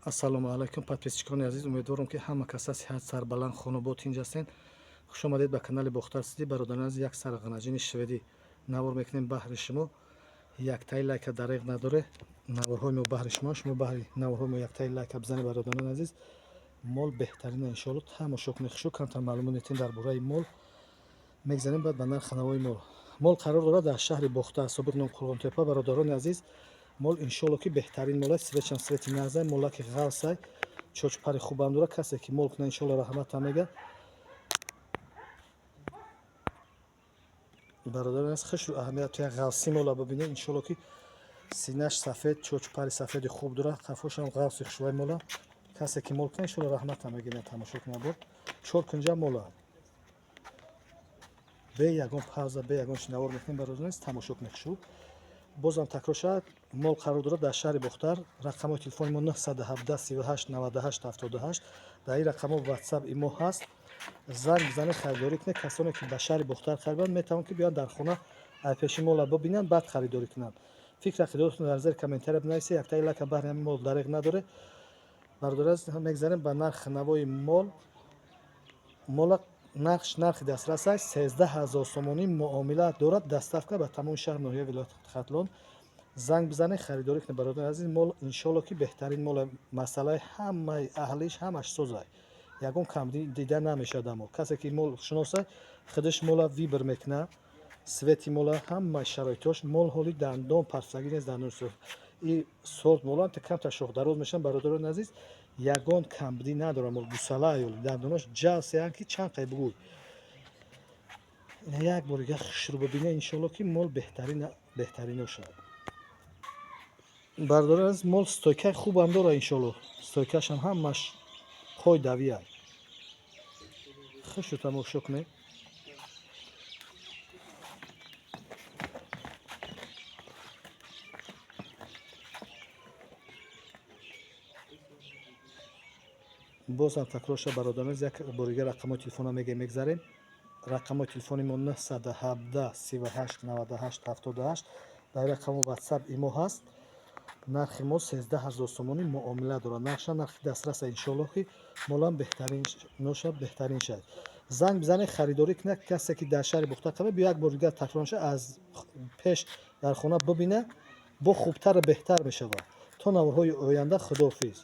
Ассалому алайкум, подписчикони азиз. Умедворам, ки ҳама каса сиҳат, сарбаланд, хонобод, тинҷ ҳастен. Хуш омадед ба канали Бохтар Сити. Бародарони азиз, як сар ғанаҷини шведӣ навор мекунем баҳри шумо. Яктаи лайка дареғ надоре. Наворҳои мо баҳри шумо, шумо баҳри наворҳои мо яктаи лайка бизанед. Бародарони азиз, мол беҳтарина, иншоалло, тамошо кунед. Хушу камтар маълумот метем дар бораи мол, мегзарем баъд ба нархи навои мол. Мол қарор дорад дар шаҳри Бохтар, собиқ ном Қурғонтепа. Бародарони азиз, мол, иншоалло, ки беҳтарин мол аст. Цветшам цвети нағзай, молаки ғалсай, чочпари хубам дорад. Касе ки мол кунад, иншоалло, раҳматам мега. Бародарон аз хушрӯ, аҳамият як ғалси мола бибинед. Иншоалло, ки синаш сафед, чочпари сафеди хуб дорад, қафошам ғалси хушвай мола. Касе ки мол кунад, иншоалло, раҳматам мегирад. Тамошо кунад, бор чор кунҷа мола, бе ягон пауза, бе ягон чи навор мекунем. Бародарон азиз, тамошо кунед хушрӯ. Бозам такрор шавад, мол қарор дорад дар шаҳри Бохтар. Рақамҳои телефони мо 917 38 98 78. Дар ин рақамҳо Ватсап, имо ҳаст, занг бизанед, харидорӣ кунед. Касоне ки ба шаҳри Бохтар харидоранд, метавонанд, ки биёянд, дар хона пеши мола бибинанд, баъд харидорӣ кунанд. Фикр ақидатон дар зери комментария бинависед. Яктаи лайка баҳри ҳамин мол дареғ надоре. Бародари азиз, мегзарем ба нархи навои мол. Мола нархш нархи дастрас аст, 13 000 сомонӣ, муомила дорад, доставка ба тамоми шаҳр, ноҳия, вилояти Хатлон. Занг бизанед, харидорӣ кунед. Бародари азиз, мол, иншоалло, ки беҳтарин мол, масъалаи ҳамаи аҳлиш ҳамаш созай, ягон кам дида намешавад. Аммо касе ки мол шиносай, худаш мола выбор мекунад, цвети мола, ҳамаи шароитош. Мол ҳоли дандон парсагӣ нест, дандон и сорт мола камтар шохдароз мешаванд. Бародарони азиз, ягон камбудӣ надорад мол, гусала ё дандонош ҷалсеянд, ки чанд қай бугӯй. Як бор дига хушрӯ бибинед. Иншоалло, ки мол беҳтарин, беҳтарино шавад. Бародарони азиз, мол стойкаи хубам дорад. Иншоалло, стойкашам ҳамаш пойдавия. Хушу тамошо кунед. Бозам такрор шавад, бародарон, як бори дигар рақамҳои телефона мегӯем, мегзарем. Рақамҳои телефони мо 917 38 98 78. Дар рақамҳо Ватсап, имо ҳаст. Нархи мо 13 000 сомонӣ, муомила дорад. Нархша нархи дастраса. Иншоалло, ки молам беҳтарин ношад, беҳтарин шавад. Занг бизанед, харидорӣ кунад. Касе ки дар шаҳри Бохтар қабл, як бори дигар такрор шавад, аз пеш дар хона бибинад, бо хубтару беҳтар мешавад. То наворҳои оянда, худоҳофиз.